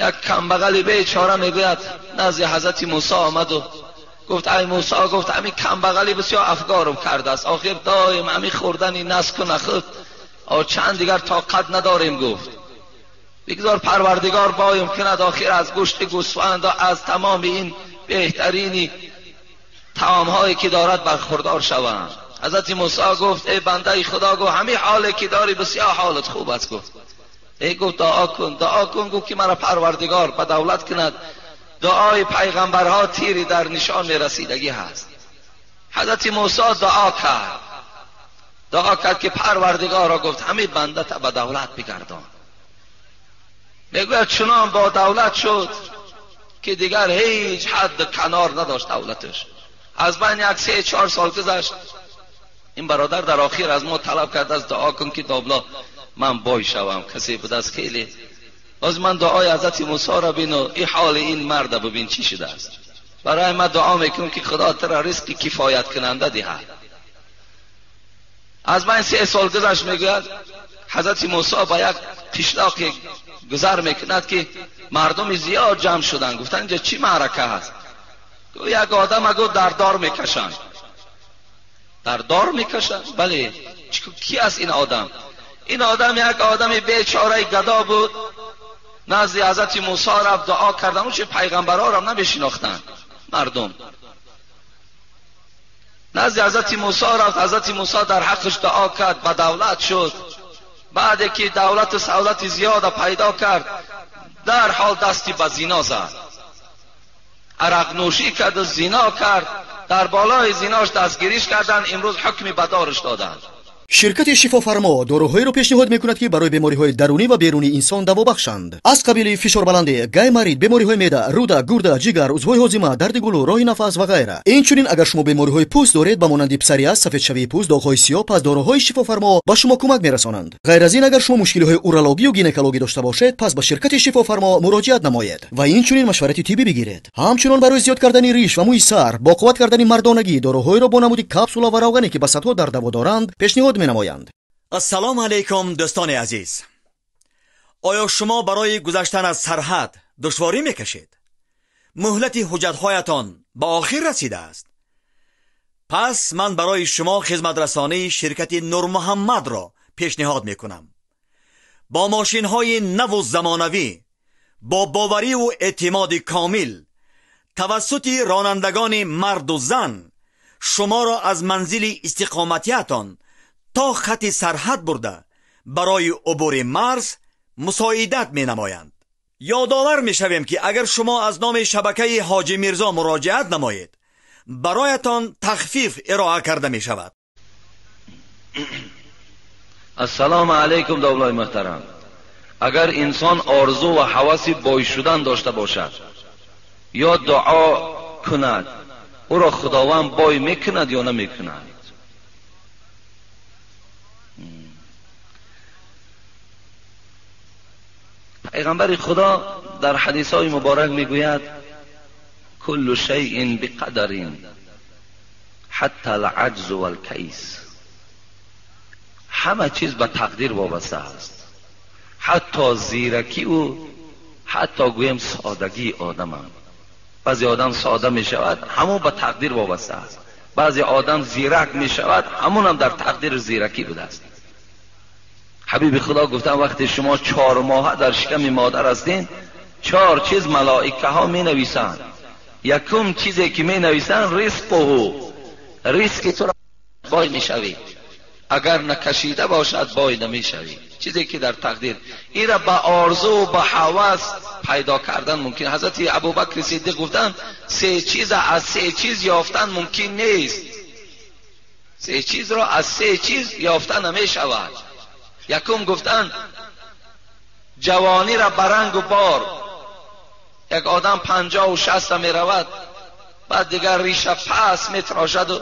یک کمبغلی بیچاره میگوید نزد حضرت موسی آمد و گفت ای موسی، گفت همین کمبغلی بسیار افگارم کرده است، آخر دایم همین خوردن این نسک و نخود چند دیگر طاقت نداریم. گفت بگذار پروردگار بایم کند، آخر از گوشت گوسفند و از تمام این بهترینی طعامهایی که دارد برخوردار شوند. حضرت موسی گفت ای بنده خدا، گفت همین حالی که داری بسیار حالت خوب است. گفت ای، گفت دعا کن، دعا کن، گفت که مرا پروردگار به دولت کند. دعای پیغمبرها تیری در نشان رسیدگی هست. حضرت موسی دعا کرد، دعا کرد که پروردگار را گفت همین بنده تا به دولت بگردان. میگوید چنان با دولت شد که دیگر هیچ حد کنار نداشت دولتش. از بین یک 3-4 سال گذشت. این برادر در آخر از ما طلب کرد از دعا کن که دابلا من بای شوم، کسی بود از خیلی. باز من دعای حضرت موسی را بین و این حال این مرد ببین چی شده است. برای من دعا میکنم که خدا ترا رزق کفایت کننده دهد. از من 3 سال گذشت. میگوید حضرت موسی با یک قشلاق گذر میکند که مردم زیاد جمع شدن. گفتن اینجا چی معرکه هست؟ یک آدم گفت در دار میکشن. در دار میکشن؟ بله. کی است این آدم؟ این آدم یک آدم بیچاره گدا بود. نزد حضرت موسی رفت دعا کردن. اون چه پیغمبرها را نمیشناختن مردم. نزد حضرت موسی رفت، حضرت موسی در حقش دعا کرد، به دولت شد. بعد که دولت و سعادت زیاد پیدا کرد، در حال دستی به زینا زد، عرق نوشی کرد و زینا کرد. در بالای زیناش دستگیریش کردن، امروز حکمی بدارش دادند. Ширкати Шифофармо доруҳоеро пешниҳод мекунад, ки барои бемориҳои дарунӣ ва берунии инсон даво бахшанд, аз қабили фишорбаландӣ, гайморит, бемориҳои меъда, рӯда, гурда, ҷигар, узвҳои ҳозима, дарди гулӯ, роҳи нафас ва ғайра. Инчунин агар шумо бемориҳои пӯст доред, ба монанди псориаз, сафедшавии пӯст, доғҳои сиёҳ, пас доруҳои Шифофармо ба шумо кӯмак мерасонанд. Ғайр аз ин, агар шумо мушкилиҳои урологию гинекологӣ дошта бошед, пас ба ширкати Шифофармо муроҷиат намоед ва инчунин машварати тиббӣ бигиред. Ҳамчунон барои зиёд кардани риш ва мӯи сар, бо қувват кардани мардонагӣ доруҳоеро бо намуди капсула ва равғане, ки ба садҳо дард даво доранд, пешниҳод менамоянд. Ассалому алайкум, дӯстони азиз. Оё шумо барои гузаштан аз сарҳад душворӣ мекашед? Муҳлати ҳуҷҷатҳоятон ба охир расидааст? Пас ман барои шумо хизматрасонии ширкати Нурмуҳаммадро пешниҳод мекунам. Бо мошинҳои наву замонавӣ, бо бовариву эътимоди комил, тавассути ронандагони марду зан шуморо аз манзили истиқоматиятон то хати сарҳад бурда, барои убури марз мусоидат менамоянд. Ёдовар мешавем, ки агар шумо аз номи шабакаи Ҳоҷи Мирзо муроҷиат намоед, бароятон тахфиф ироа карда мешавад. Ассалому алайкум, довлои муҳтарам. Агар инсон орзу ва ҳаваси бой шудан дошта бошад ё дуо кунад, ӯро Худованд бой мекунад ё намекунад? پیغمبر خدا در حدیث های مبارک میگوید کل شیء بقدر حتی العجز والکیس. همه چیز به تقدیر وابسته است، حتی زیرکی او، حتی گویم سادگی آدم هم. بعضی آدم ساده می شود، همون به تقدیر وابسته است. بعضی آدم زیرک می شود، همون هم در تقدیر زیرکی بوده است. حبیب خدا گفتن وقتی شما 4 ماه در شکم مادر هستین، 4 چیز ملائکه ها می نویسند. یکم چیزی که می نویسند رزقه، رزق تو را بای می شوی، اگر نکشیده باشد بای نمی شوی. چیزی که در تقدیر، این را به آرزو و به هوس پیدا کردن ممکن. حضرت ابوبکر صدیق گفتن 3 چیز از 3 چیز یافتن ممکن نیست. 3 چیز را از 3 چیز یافتن نمی شود. یکم گفتن جوانی را برنگ و بار. یک آدم 50 و 60 می رود، بعد دیگر ریشه پس می تراشد و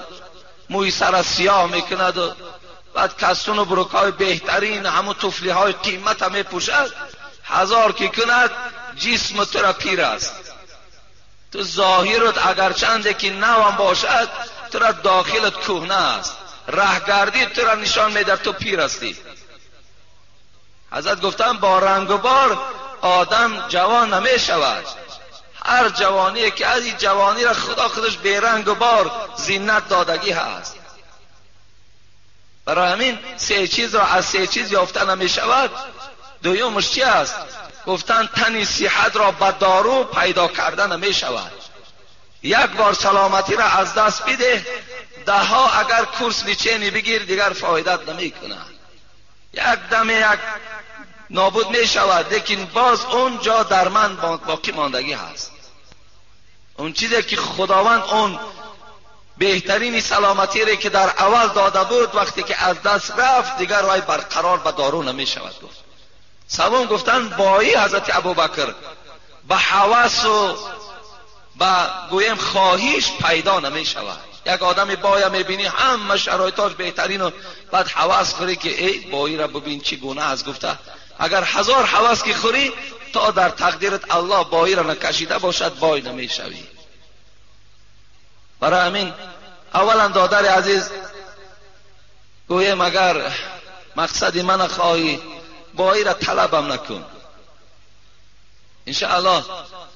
موی سر سیاه می کند و بعد کستون و بروکای بهترین همون توفلی های قیمت هم می پوشد. هزار که کند جسم تو را پیر است. تو ظاهرت اگرچنده که نوم باشد، تو را داخلت کهنه است. رهگردی تو را نشان میده تو پیر هستی. حضرت گفتن با رنگ و بار آدم جوان نمیشود. هر جوانی که از این جوانی را خدا خودش بیرنگ و بار زینت دادگی هست. برای همین سه چیز را از سه چیز یافته نمی شود. دویمش چی است؟ گفتن تنی صحت را به دارو پیدا کرده نمی شود. یک بار سلامتی را از دست بده، ده ها اگر کورس лечения بگیر دیگر فایدت نمی کند. یک دم یک نابود می شود، لیکن باز اونجا در من باقی ماندگی هست. اون چیزی که خداوند اون بهترین سلامتی را که در اول داده بود وقتی که از دست رفت دیگر وای برقرار به دارو نمی شود. گفت سوم گفتن بایی حضرت ابوبکر به هوس و به گویم خواهیش پیدا نمی شود. یک آدم بایا میبینی همه شرایطاش بهترین و بعد هوس خوری که ای بایی را ببین چی گونه است. گفته اگر هزار هوس که خوری تا در تقدیرت الله بایی را نکشیده باشد بای نمیشوی. برای همین اولا دادر عزیز گویم اگر مقصد من خواهی بایی را طلبم نکن. انشاءالله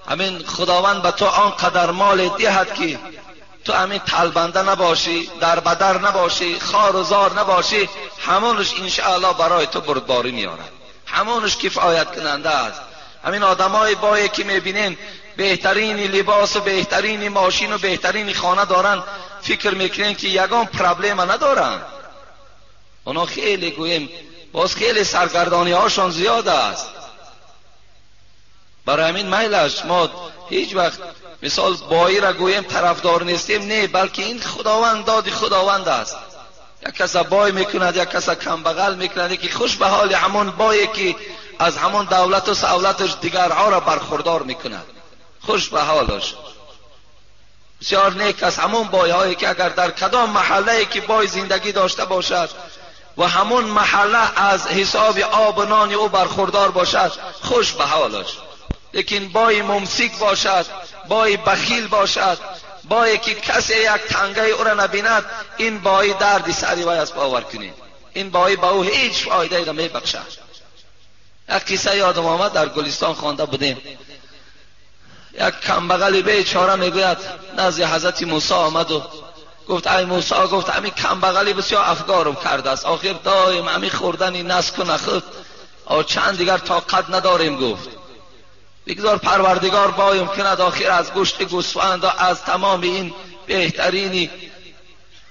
همین خداوند به تو آنقدر مال دهد که تو همین طلبنده نباشی، در بدر نباشی، خار و زار نباشی، همونش انشاءالله برای تو بردباری میارد، همونش کفایت کننده است. همین آدمای بایی که میبینین بهترین لباس و بهترین ماشین و بهترین خانه دارن، فکر میکنین که یگان پرابلم ندارن. اونا خیلی گویم باز خیلی سرگردانی هاشون زیاد است. برای همین میلش ما هیچ وقت مثال بایی را گویم طرفدار نیستیم، نه، بلکه این خداوند دادی خداوند است. یک کس بای میکند، یک کس کم بغل میکند، یکی خوش به حال همون بایی که از همون دولت و سولتش دیگرها را برخوردار میکند، خوش به حالش. بسیار نیک است همون بای هایی که اگر در کدام محله که بای زندگی داشته باشد و همون محله از حساب آب و نان او برخوردار باشد، خوش به حالش. لیکن بای ممسک باشد، بای بخیل باشد، بای که کسی یک تنگه او را نبیند، این بای دردی سری وای است. باور کنید این بای با او هیچ فایده را نمیبخشد. یک قصه یادم آمد، در گلستان خوانده بودیم. یک کمبغل بیچاره میگوید نزد حضرت موسی آمد و گفت ای موسی، گفت همین کمبغلی بسیار افگارم کرده است، آخر دایم همین خوردن نسک و نخود چند دیگر طاقت نداریم. گفت بگذار پروردگار بایم کند، آخر از گوشت گوسفند و از تمام این بهترینی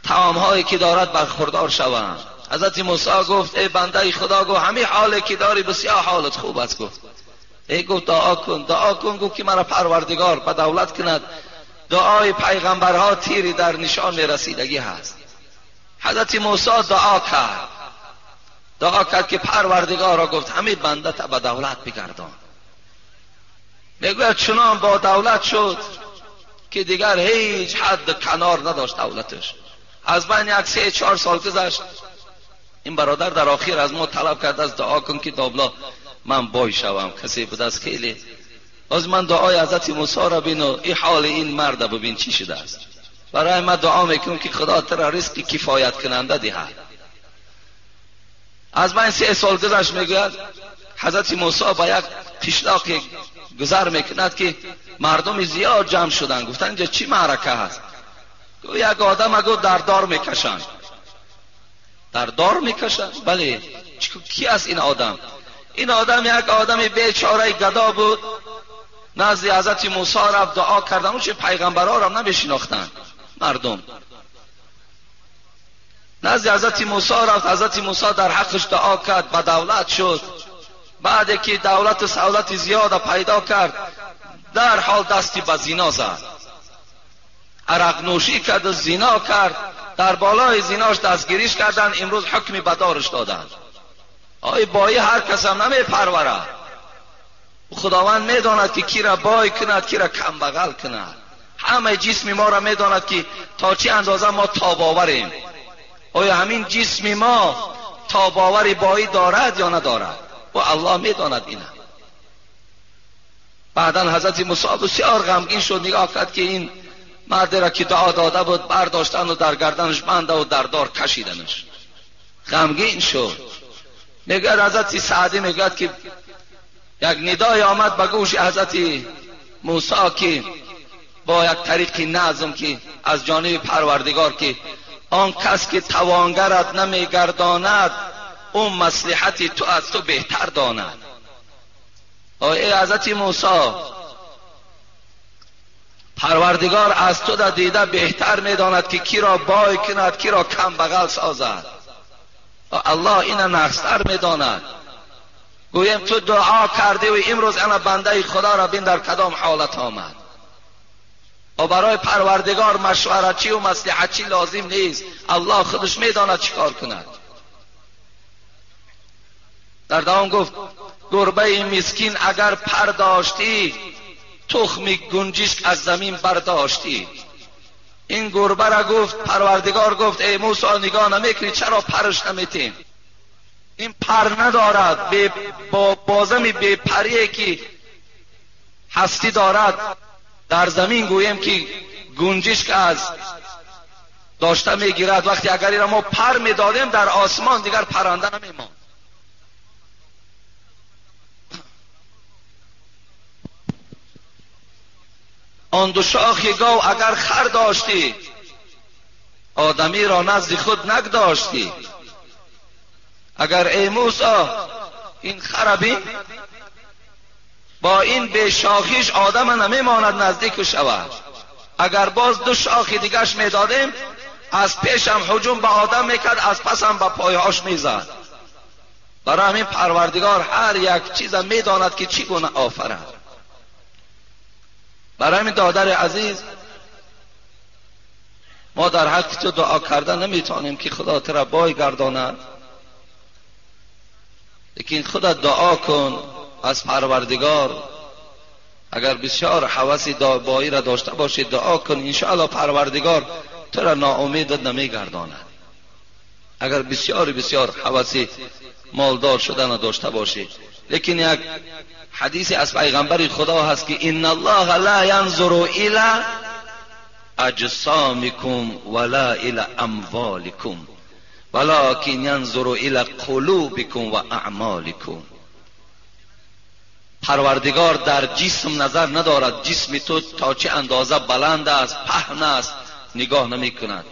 طعامهایی که دارد برخوردار شوند. حضرت موسی گفت ای بنده خدا، گفت همین حالی که داری بسیار حالت خوب است. گفت ای گفت دعا کن، دعا کن، گفت که مرا پروردگار به دولت کند. دعای پیغمبرها تیری در نشان رسیدگی هست. حضرت موسی دعا کرد، دعا کرد که پروردگار را گفت همین بنده تا به دولت بگردان. میگوید چنان با دولت شد که دیگر هیچ حد کنار نداشت دولتش. از بین یک 3-4 سال گذشت. این برادر در آخر از ما طلب کرد از دعا کن که دابلا من بای شوم، کسی بود از خیلی از من دعای حضرت موسی را بین و این حال این مرد ببین چی شده است. برای من دعا میکنم که خدا تر رزق کفایت کننده دهد. از من 3 سال گذشت. میگوید حضرت موسی با یک قشلاق گذر میکند که مردم زیاد جمع شدن. گفتن اینجا چی معرکه هست؟ یک آدم گفت در دار میکشن. در دار میکشن؟ بله. کی است این آدم؟ این آدم یک آدم بیچاره گدا بود. نزد حضرت موسی رفت دعا کردن. اون چه پیغمبرها را نمیشناختن مردم. نزد حضرت موسی رفت، حضرت موسی در حقش دعا کرد، به دولت شد. بعد که دولت و سولت زیاد پیدا کرد، در حال دستی به زینا زد، عرق نوشی کرد و زینا کرد. در بالای زیناش دستگیریش کردن، امروز حکم بدارش دادن. آی بایی هر کس هم نمی پروره. خداوند میداند که کی را بای کند، کی را کم بغل کند. همه جسم ما را میداند که تا چه اندازه ما تاباوریم. آیا همین جسم ما تاباور بایی دارد یا ندارد؟ و الله میداند اینا. بعدا حضرت موسی بسیار غمگین شد، نگاه کرد که این مرد را که دعا داده بود برداشتن و در گردنش بنده و در دار کشیدنش. غمگین شد. میگه حضرت سعدی میگه که یک ندای آمد به گوش حضرت موسی که با یک طریق نظم که از جانب پروردگار که آن کس که توانگرت نمیگرداند اون مصلحت تو از تو بهتر داند. ای حضرت موسی، پروردگار از تو در دیده بهتر میداند که کی را بای کند، کی را کم بغل سازد. الله اینا نقصتر میداند. گویم تو دعا کرده و امروز انا بنده خدا را بین در کدام حالت آمد. و برای پروردگار مشورتی و مصلحتی لازم نیست، الله خودش میداند چیکار کند. در دوام گفت گربه مسکین اگر پر داشتی، تخم گنجشک از زمین برداشتی. این گربه را گفت پروردگار گفت ای موسی نگاه نمیکنی چرا پرش نمیتیم؟ این پر ندارد، با بازم بی پریه که هستی دارد در زمین گوییم که گنجشک از داشته میگیرد. وقتی اگر این را ما پر میدادیم در آسمان دیگر پرنده نمیماند. آن دو شاخ گاو اگر خر داشتی، آدمی را نزد خود نگداشتی. اگر ای موسی این خر بین، با این به شاخیش آدم نمیماند نزدیک شود. اگر باز دو شاخ دیگرش میدادیم از پیشم هجوم به آدم میکرد، از پسم به پایهاش میزد. برای همین پروردگار هر یک چیز میداند که چگونه آفرد. برای همین دادر عزیز، ما در حق تو دعا کردن نمیتونیم که خدا تو را بای گرداند، لیکن خدا دعا کن از پروردگار. اگر بسیار حوث بایی را داشته باشی دعا کن، انشاءالله پروردگار تو را ناامید نمیگرداند. اگر بسیار بسیار حوث مالدار شدن را داشته باشی. لیکن یک حدیث از پیغمبر خدا هست که ان الله لا ینظر الی اجسامکم ولا الی اموالکم ولکن ینظر الی قلوبکم و اعمالکم. پروردگار در جسم نظر ندارد، جسم تو تا چه اندازه بلند است، پهن است، نگاه نمی کند.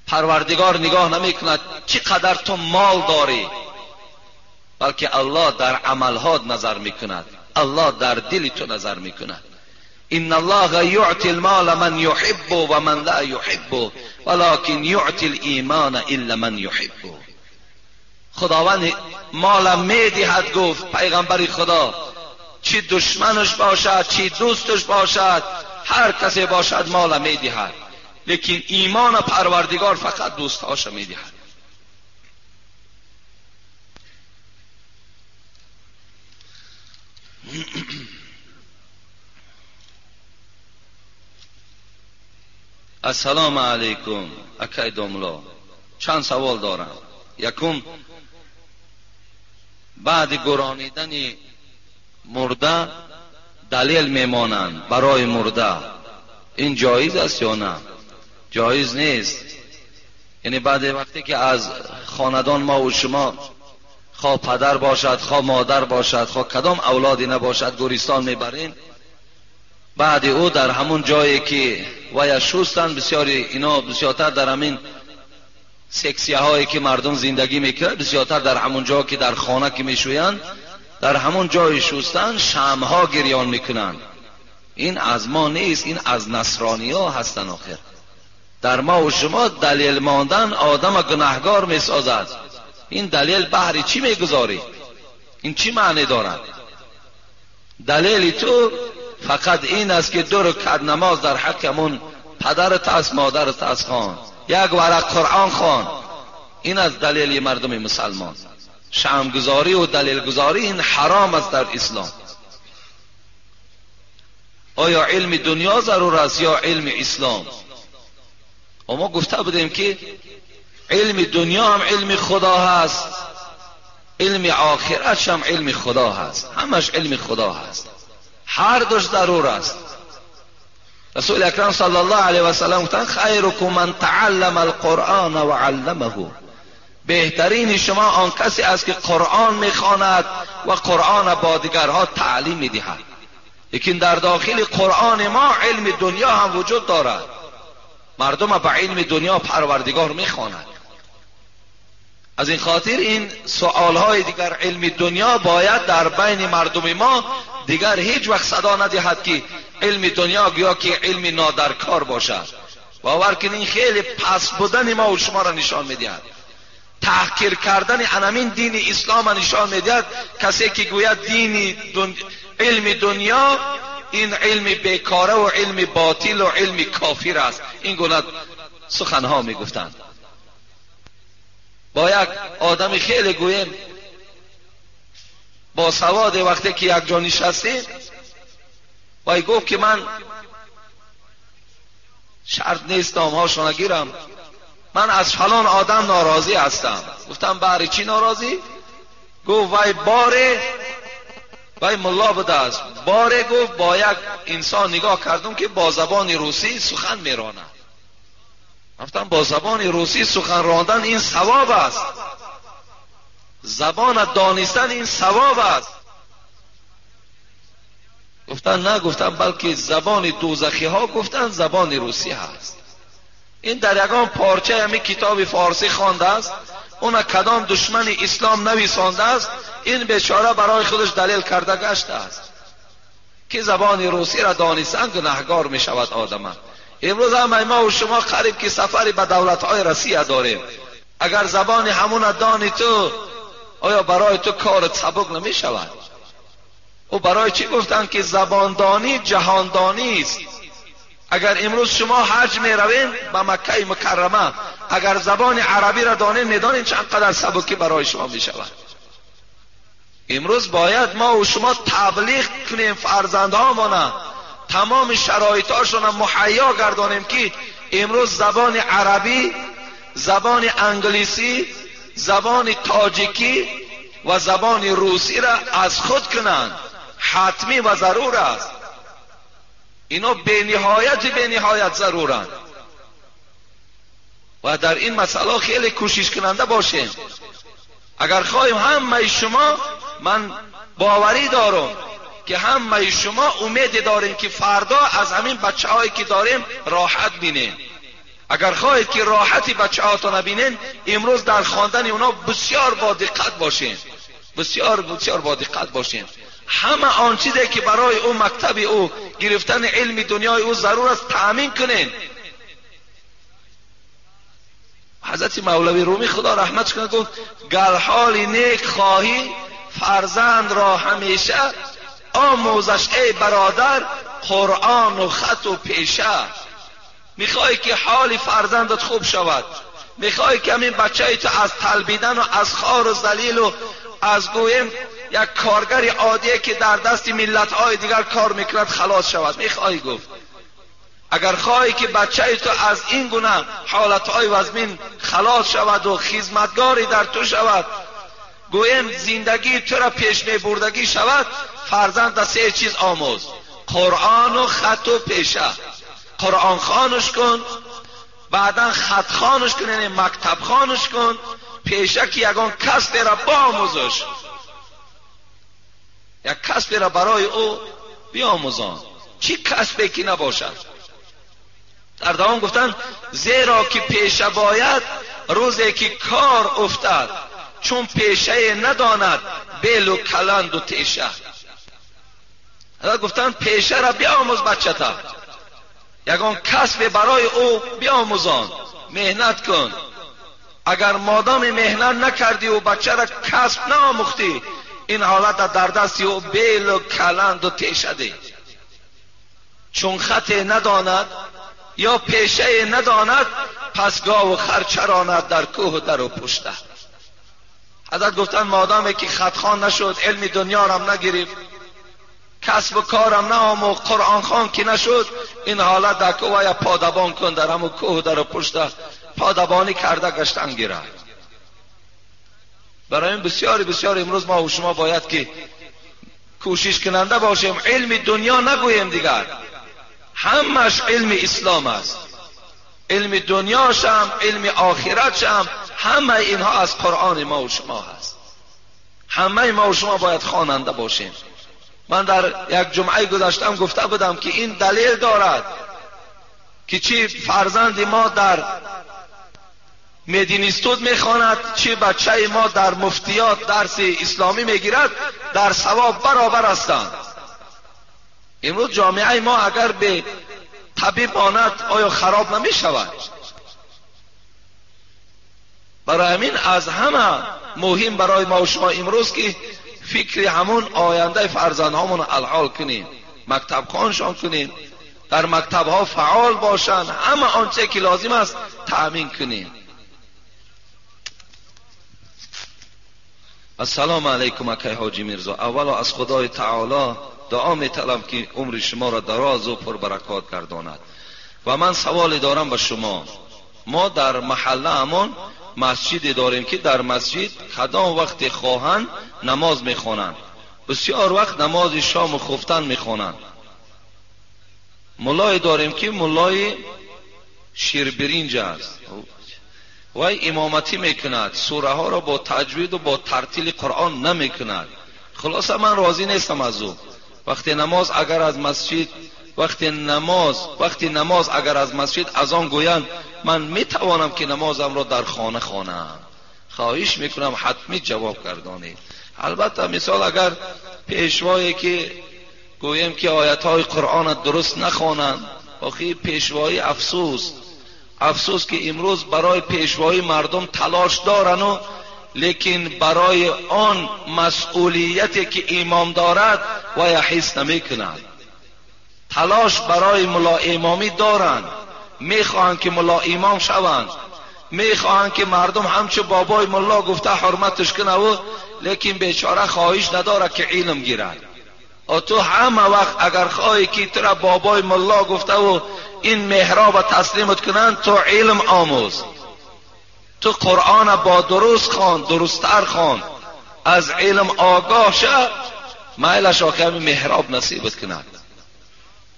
پروردگار نگاه نمی کند چقدر تو مال داری، بلکه الله در عملها نظر می کند، الله در دل تو نظر می کند. ان الله یعطی المال من یحب و من لا یحب ولکن یعطی الایمان الا من یحب. خداوند مال میدهد، گفت پیغمبر خدا، چی دشمنش باشد چی دوستش باشد، هر کسی باشد مال میدهد، لیکن ایمان پروردگار فقط دوستهاش میدهد. السلام علیکم اکای دوملا، چند سوال دارم. یکم، بعد گرانیدن مرده دلیل میمانند برای مرده، این جایز است یا نه؟ جایز نیست. یعنی بعد وقتی که از خاندان ما و شما، خواه پدر باشد خواه مادر باشد خواه کدام اولادی نباشد، گورستان میبرین، بعد او در همون جایی که ویا شستن، بسیاری اینا بسیارتر در همین سکسیه هایی که مردم زندگی میکنن، بسیارتر در همون جا که در خانه که میشویند، در همون جای شستن شمع‌ها گریان میکنن. این از ما نیست، این از نصرانی ها هستن. آخر در ما و شما دلیل ماندن آدم گناهگار میسازد. این دلیل بهری چی میگذاری؟ این چی معنی دارد؟ دلیل تو فقط این است که دو رکعت نماز در حق همون پدرت است مادرت است خوان، یک ورق قرآن خوان. این از دلیل مردم مسلمان. شمع‌گذاری و دلیل گذاری این حرام است در اسلام. آیا علم دنیا ضرور است یا علم اسلام؟ و ما گفته بودیم که علم دنیا هم علم خدا هست، علم آخرت هم علم خدا هست، همش علم خدا هست، هر دوش ضرور است. رسول اکرم صلی الله علیه و سلم گفتند خیرکم من تعلم القرآن و علمه، بهترین شما آن کسی است که قرآن میخواند و قرآن با دیگرها تعلیم میدهد. لیکن در داخل قرآن ما علم دنیا هم وجود دارد. مردم به علم دنیا پروردگار میخواند. از این خاطر این سوالهای دیگر علم دنیا باید در بین مردم ما دیگر هیچ وقت صدا ندهد که علم دنیا گویا که علم نادرکار باشد. باور کنین این خیلی پس بودن ما و شما را نشان میدهد. تحقیر کردن انمین دین اسلام نشان میدهد. کسی که گوید دین علم دنیا این علم بیکاره و علم باطل و علم کافر است، این گونه سخنها میگفتند. با یک آدم خیلی گویم با سواد وقتی که یک جا نشستیم وای گفت که من شرط نیست نامهاشو نگیرم، من از فلان آدم ناراضی هستم. گفتم برای چی ناراضی؟ گفت وای باره وای ملا بوده است، باره گفت با یک انسان نگاه کردم که با زبان روسی سخن میراند. گفتم با زبان روسی سخن راندن این ثواب است، زبان دانستن این ثواب است. گفتن نه، گفتم بلکه زبان دوزخی ها گفتن زبان روسی هست. این در یگان پارچه همین کتاب فارسی خوانده است، اون کدام دشمن اسلام نویسانده است، این بیچاره برای خودش دلیل کرده گشته است که زبان روسی را دانستن گناهگار می شود آدم. امروز هم ما و شما قریب که سفری به دولت های روسیه داریم، اگر زبان همون دانی تو آیا برای تو کارت سبک نمی شود؟ او برای چی گفتن که زباندانی جهاندانی است؟ اگر امروز شما حج می روین به مکه مکرمه، اگر زبان عربی را دانین میدانین چند قدر سبکی برای شما می شود. امروز باید ما و شما تبلیغ کنیم فرزندهامانه، تمام شرایطاشون مهیا گردانیم که امروز زبان عربی، زبان انگلیسی، زبان تاجیکی و زبان روسی را از خود کنند. حتمی و ضرور است. اینا به نهایت ضرورند و در این مسئله خیلی کوشش کننده باشیم. اگر خواهیم همه شما، من باوری دارم که همه شما امید داریم که فردا از همین بچه هایی که داریم راحت بینیم. اگر خواهید که راحتی بچه هاتون بینین، امروز در خواندن اونا بسیار با دقت باشین، بسیار بسیار با دقت باشین. همه آن چیزی که برای او مکتب او گرفتن علم دنیای او ضرور است تأمین کنین. حضرت مولوی رومی خدا رحمتش کنه گفت گر حال نیک خواهی فرزند را همیشه آموزش ای برادر قرآن و خط و پیشه. میخوای که حال فرزندت خوب شود، میخوای که همین بچه تو از طلبیدن و از خار و ذلیل و از گویم یک کارگر عادیه که در دست ملت‌های دیگر کار میکند خلاص شود، میخوای؟ گفت اگر خواهی که بچه تو از این گونه حالتهای وزمین خلاص شود و خدمتگاری در تو شود، گویم زندگی تو را پیش میبردگی شود، فرزند سه چیز آموز: قرآن و خط و پیشه. قرآن خوانش کن، بعدا خط خوانش کن، یعنی مکتب خوانش کن، پیشه که یگان کسب را بیاموزش، یک کسب را برای او بیاموزان، چی کسبی که نباشد. در دوام گفتن زیرا که پیشه باید روزی که کار افتد، چون پیشه نداند بیل و کلند و تیشه. گفتن پیشه را بیاموز بچه تا، یگان کسب برای او بیاموزان، مهنت کن. اگر مادام مهنت نکردی و بچه را کسب نآموختی، این حالت در دستی او بیل و کلند و تیشه ده. چون خط نداند یا پیشه نداند، پس گاو و خر چراند در کوه و در و پشته. حضرت گفتن مادامی که خطخوان نشد، علم دنیا رم نگرفت، کسب و کارم نآموخت، قرآن خوان که نشد، این حالت در کوه یا پادبان کن، در همون کوه در و پشته پادبانی کرده گشتن گیرد. برای این بسیار بسیار امروز ما و شما باید که کوشش کننده باشیم، علم دنیا نگوییم دیگر، همش علم اسلام است، علم دنیاش هم، علم آخرتش هم، همه اینها از قرآن ما و شما هست. همه ما و شما باید خواننده باشیم. من در یک جمعه گذشتم گفته بودم که این دلیل دارد که چی فرزند ما در مدینیستود میخواند، چی بچه ما در مفتیات درس اسلامی میگیرد، در ثواب برابر هستند. امروز جامعه ما اگر به طبیب آند آیا خراب نمیشود؟ برای همین از همه مهم برای ما و شما امروز که فکر همون آینده فرزندهامون الحال کنیم، مکتب خوانشان کنیم، در مکتب ها فعال باشند، همه آنچه که لازم است تأمین کنیم. السلام علیکم اکای حاجی میرزا. اولا از خدای تعالی دعا میطلبم که عمر شما را دراز و پربرکات گرداند. و من سوالی دارم به شما. ما در محله همون مسجدی داریم که در مسجد کدام وقت خواهند نماز میخوانند، بسیار وقت نماز شام و خفتن میخوانند. ملای داریم که ملای شیربرینج است و امامتی میکند، سوره ها را با تجوید و با ترتیل قرآن نمیکند. خلاصه من راضی نیستم از او. وقتی نماز اگر از مسجد وقتی نماز اگر از مسجد اذان گویند، من میتوانم که نمازم را در خانه خوانم. خواهش میکنم حتمی جواب گردانید. البته مثال اگر پیشوایی که گوییم که آیت های قرآن درست نخوانند، آخی پیشوایی افسوس، افسوس که امروز برای پیشوایی مردم تلاش دارن و لیکن برای آن مسئولیتی که امام دارد و یا حس نمیکنند. تلاش برای ملا امامی دارند، میخواهند که ملا امام شوند، میخواهند که مردم همچو بابای ملا گفته حرمتش کنه و لیکن بیچاره خواهش نداره که علم گیرد. تو همه وقت اگر خواهی که تو را بابای ملا گفته و این محراب تسلیمت کنند، تو علم آموز، تو قرآن با درست خوان، درستتر خوان، از علم آگاه شه، میلش آخر محراب نصیبت کند.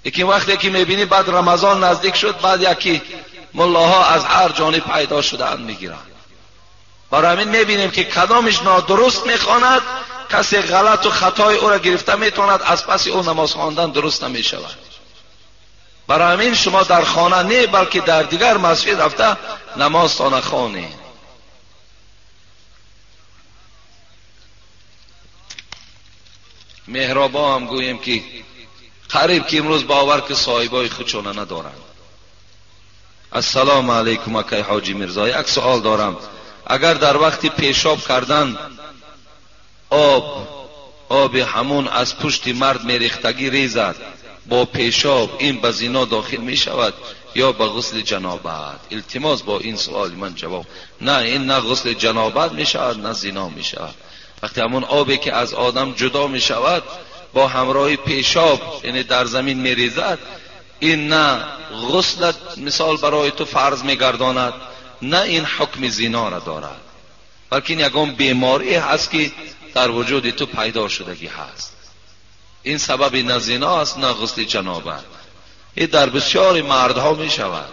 یکی وقتی که میبینی بعد رمضان نزدیک شد، بعد یکی ملاها از هر جانب پیدا شدن میگیرند. برای همین میبینیم که کدامش نادرست میخواند، کسی غلط و خطای او را گرفته میتواند، از پس او نماز خواندن درست نمیشود. برای همین شما در خانه نه بلکه در دیگر مسجد رفته نماز تانه خوانید. محرابا هم گوییم که قریب که امروز باور که صاحبای خودشونه ندارند. السلام علیکم اکای حاجی میرزا، یک سوال دارم. اگر در وقت پیشاب کردن آب همون از پشت مرد میریختگی ریزد با پیشاب، این به زنا داخل می شود یا به غسل جنابت؟ التماس با این سوال من جواب. نه، این نه غسل جنابت می شود نه زنا می شود. وقتی همون آبی که از آدم جدا می شود با همراه پیشاب، یعنی در زمین می ریزد، این نه غسل مثال برای تو فرض می گرداند، نه این حکم زنا را دارد، بلکه این یگان بیماری هست که در وجود تو پیدا شدگی هست. این سبب نه زنا است نه غسل جنابت. این در بسیار مردها می شود.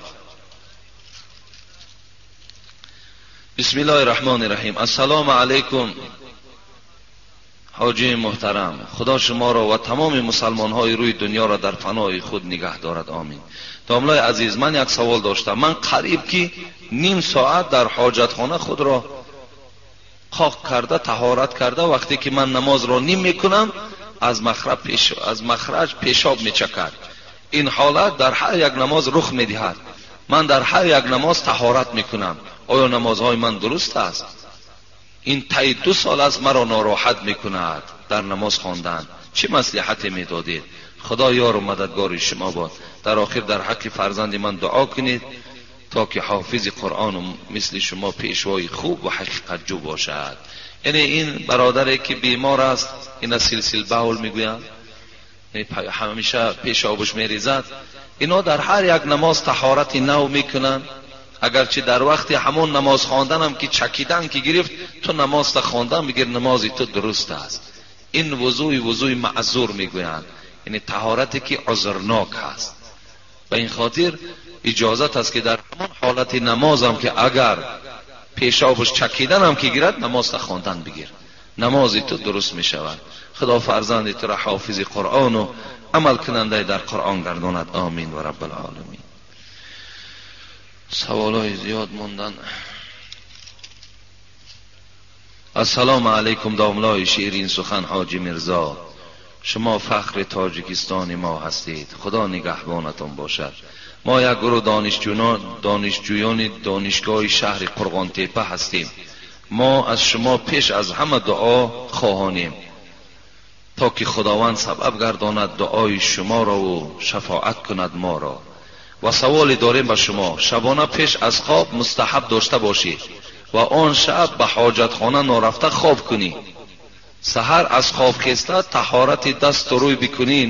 بسم الله الرحمن الرحیم. السلام علیکم حاجی محترم، خدا شما را و تمام مسلمان های روی دنیا را در پناه خود نگه دارد، آمین. داملای عزیز، من یک سوال داشتم. من قریب که نیم ساعت در حاجتخانه خود را خاک کرده، طهارت کرده، وقتی که من نماز را نیم میکنم از مخرج پیشاب میچکد. این حالت در هر یک نماز رخ میدهد. من در هر یک نماز طهارت میکنم. آیا نمازهای من درست است؟ این طی 2 سال است مرا ناراحت میکند در نماز خواندن. چه مصلحتی میدادید؟ خدا یار و مددگار شما باد. در آخر در حق فرزند من دعا کنید تا که حافظ قرآن و مثل شما پیشوای خوب و حقیقت جو باشد. یعنی این برادری که بیمار است، اینا سلسل بول میگویند، همیشه پیشابش میریزد، اینا در هر یک نماز طهارت نو میکنن. اگرچه در وقت همون نماز خواندن هم که چکیدن که گرفت، تو نماز تا خواندن بگیر، نمازی تو درست است. این وضوی معذور میگویند، یعنی طهارتی که عذرناک هست. به این خاطر اجازت است که در همون حالت نماز هم که اگر پیشابش چکیدن هم که گیرد، نماز تا خواندن بگیر. намози ту дуруст мешавад. Худо фарзанди туро ҳофизи Қуръон ва амал кунандаи дар Қуръон гардонад. Амин ва рабб алъоламин. Саволҳои зиёд мондан. Ассалому алайкум домлои ширин сухан ҳоҷи Мирзо, шумо фахри Тоҷикистони мо ҳастед, Худо нигаҳбонатон бошад. Мо як гурӯҳ донишҷӯёни донишгоҳи шаҳри Қурғонтепа ҳастем. Мо аз шумо пеш аз ҳама дуо хоҳонем, то ки Худованд сабаб гардонад дуои шуморо ва шафоат кунад моро. Ва саволе дорем ба шумо: шабона пеш аз хоб мустаҳаб дошта бошӣ ва он шаб ба ҳоҷатхона нарафта хоб кунӣ, саҳар аз хоб хеста таҳорати дасту рӯй бикунӣ,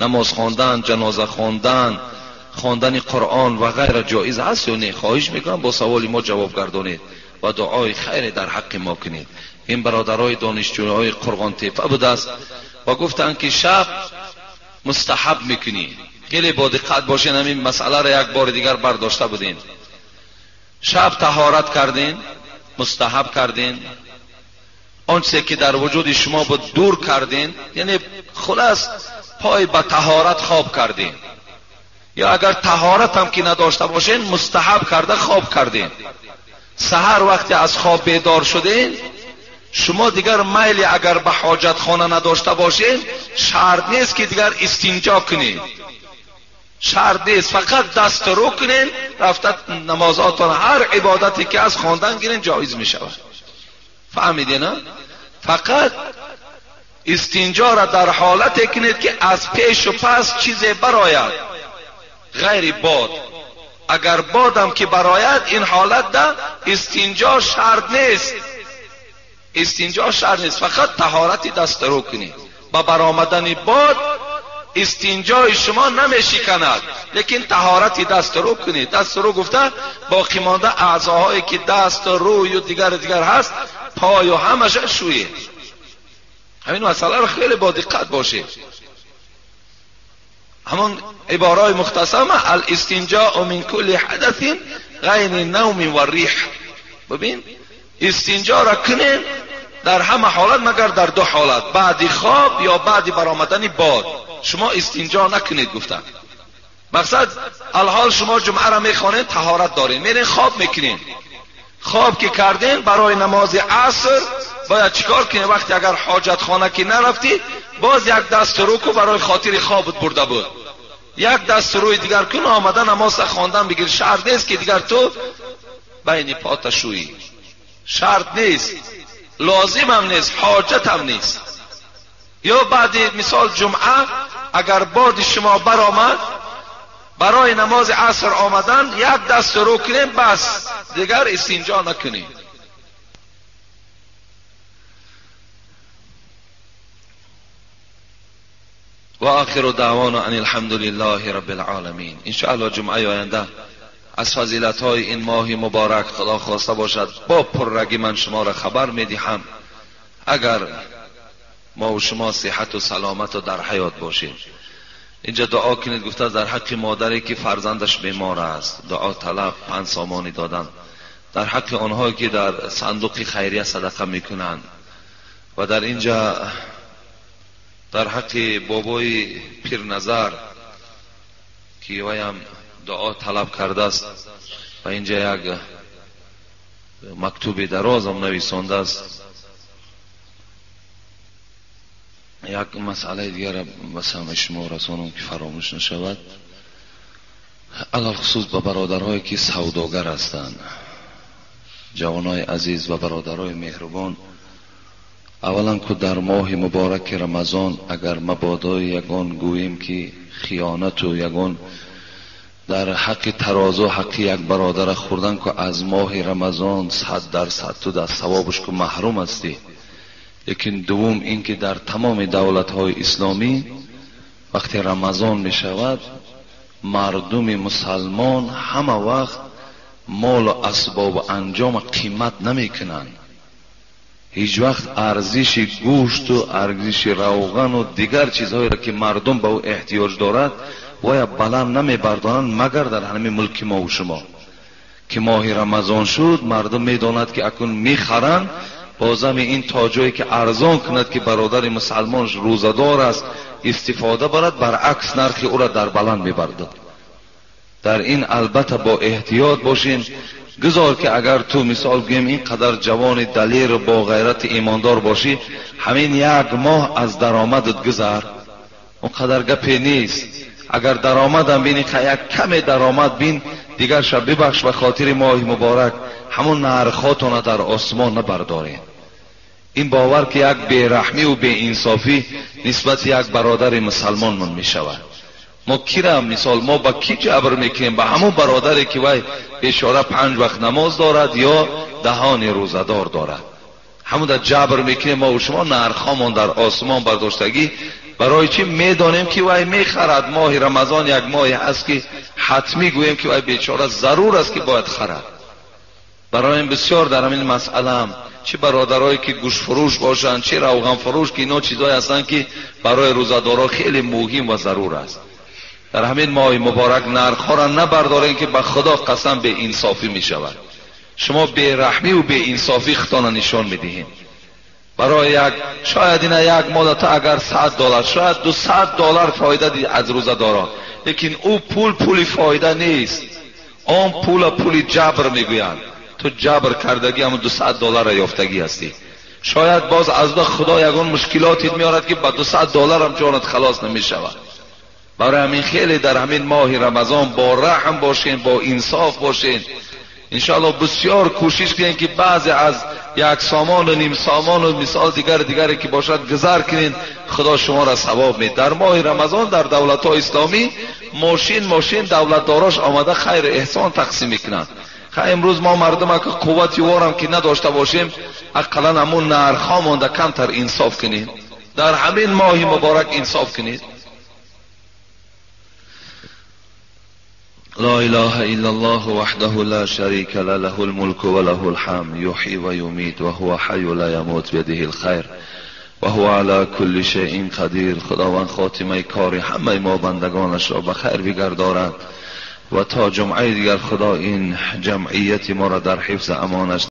намоз хондан, ҷаноза хондан, хондани Қуръон ва ғайра ҷоиз ҳаст ё не? Хоҳиш мекунам бо саволи мо ҷавоб гардонед ва дуои хайре дар ҳаққи мо кунед. Ин бародарои донишҷӯёни Қурғонтепа будааст ва гуфтанд ки шаб мустаҳаб мекунӣ. Хеле бо диққат бошед, ҳамин масъаларо як бори дигар бардошта будем. Шаб таҳорат кардин, мустаҳаб кардин, он чизе ки дар вуҷуди шумо буд дур кардин, яъне хулас пой ба таҳорат хоб кардин, ё агар таҳорат ҳам ки надошта бошен мустаҳаб карда хоб кардин. Саҳар вақте аз хоб бедор шудин, шумо дигар майли агар ба ҳоҷатхона надошта бошен, шарт нест ки дигар истинҷо кунед, шарт нест, фақат даст рӯ кунен, рафта намозотон ҳар ибодате ки аз хондан гирен ҷоиз мешавад. Фаҳмидед, на? Фақат истинҷоро дар ҳолате кунед ки аз пешу пас чизе барояд ғайри бод. Агар бодам ки барояд, ин ҳолат да истинҷо шарт нест, истинҷо шарт нест, фақат таҳорати даст рӯ кунед. Ба баромадани бод истинҷои шумо намешиканад, лекин таҳорати даст рӯ кунед. Даст рӯ гуфта боқӣ монда аъзоҳое ки даст рӯю дигар дигар ҳаст, пою ҳамаша шӯед. Ҳамин масъаларо хеле бо диққат бошед. Ҳамон ибораи мухтасама алистинҷоу мин кулли ҳадасин ғайри навмин ва риҳ. Бибин, истинҷоро кунед дар ҳама ҳолат магар дар ду ҳолат: баъди хоб ё баъди баромадани бод. Шумо истинҷо накунед гуфтанд. Мақсад алҳол шумо ҷумъаро мехонед, таҳорат доред, мерен хоб мекунед. Хоб ки карден барои намози аср бояд чикор кунед? Вақте агар ҳоҷатхона ки нарафтӣ, боз як даст рӯ ку барои хотири хобат бурда буд, як даст рӯи дигар кун, омада намоза хондан бигир. Шарт нест ки дигар ту байни пота шӯӣ, шарт нест, лозимам нест, ҳоҷатам нест. Ё баъди мисол ҷумъа агар боди шумо баромад, барои намози аср омадан як даст рӯ кунем, бас, дигар истинҷо накунем. و آخر دعوانا ان الحمد لله رب العالمین. انشاءالله جمعه آینده از فضیلت های این ماه مبارک خدا خواسته باشد با پررگی من شما را خبر میدهم، اگر ما و شما صحت و سلامت و در حیات باشیم. اینجا دعا کنید، گفته در حق مادری که فرزندش بیمار است دعا طلب 5 سامانی دادن، در حق آنهایی که در صندوق خیریه صدقه میکنند، و در اینجا در حق بابای پیرنظر که ویم دعا طلب کرده است و اینجا یک مکتوب دراز هم نویسانده است. یک مسئله دیگر به سمع شما رسانم که فراموش نشود، علی‌الخصوص به برادرهایی که سوداگر هستند، جوانای عزیز و برادرای مهربان. اولا که در ماه مبارک رمضان اگر مبادای یگان گوییم که خیانت و یگان در حق ترازو حق یک برادر خوردن که از ماه رمضان 100% تو در ثوابش که محروم هستی. لیکن دوم این که در تمام دولت های اسلامی وقتی رمضان می شود مردم مسلمان همه وقت مال و اسباب انجام قیمت نمی کنند. هیچ وقت ارزش گوشت و ارزش روغن و دیگر چیزهایی را که مردم به او احتیاج دارد باید بلند نمی بردارند، مگر در همین ملک ما و شما که ماه رمضان شد مردم می داند که اکنون می خرند بازم این تا جایی که ارزان کند که برادر مسلمانش روزدار است استفاده برد، برعکس نرخ او را در بلند میبرد. در این البته با احتیاط باشین. گذار که اگر تو مثال گویم اینقدر جوان دلیر با غیرت ایماندار باشی، همین یک ماه از درآمدت گذر، اونقدر گپی نیست. اگر درآمدم بینی یک کم درآمد بین، دیگر شب ببخش به خاطر ماه مبارک همون نرخاتون در آسمان نبردارین. این باور که یک بیرحمی و بی‌انصافی نسبت یک برادر مسلمان من میشود. ما کی را مثال ما با کی جبر میکنیم؟ به همون برادری که وای بیچاره 5 وقت نماز دارد یا دهان روزه‌دار دارد، همون در جبر میکنیم. ما و شما نرخامون در آسمان برداشتگی. برای چی؟ میدانیم که وای میخرد. ماه رمضان یک ماهی هست که حتمی گوییم که وای بیچاره ضرور است که باید خرد. برای این بسیار در همین مسئله هم چه برادرایی که گوش فروش باشند، چه روغن فروش، که اینا چیزایی هستند که برای روزه‌دارا خیلی مهم و ضرور است. در همین ماه مبارک نرخ‌ها را نبردارین که به خدا قسم به انصافی می شود. شما بی رحمی و بی انصافی خودتان نشان میدهید. برای یک شاید این یک ماه تا اگر $100 شاید $200 فایده از روزه‌دارا، لیکن او پول پولی فایده نیست. آن پول پول جبر میگویند. تو جبر کردگی هم $200 را یافتگی هستی. شاید باز از خدا یگان مشکلاتی میارد که با $200 هم جانت خلاص نمیشود. برای همین خیلی در همین ماه رمضان با رحم باشین، با انصاف باشین. انشاءالله بسیار کوشش کنین که بعضی از یک سامان و نیم سامان و مثال دیگر دیگری که باشد گذر کنین، خدا شما را ثواب میده. در ماه رمضان در دولت های اسلامی ماشین دولتداراش آمده خیر احسان تقسیم میکنند. خیلی امروز ما مردم که قوت یوارم که نداشته باشیم، اقلا همون نرخ مونده کمتر انصاف کنید. در همین ماه مبارک انصاف کنید. لا اله الا الله وحده لا شريك له، له الملك وله الحمد، يحيي ويميت وهو حي لا يموت بيده الخير وهو على كل شيء قدیر. خداوند خاتمه کار همه ما بندگانش را به خیر بگرداند و تا جمعه دیگر خدا این جمعیت ما را در حفظ امانش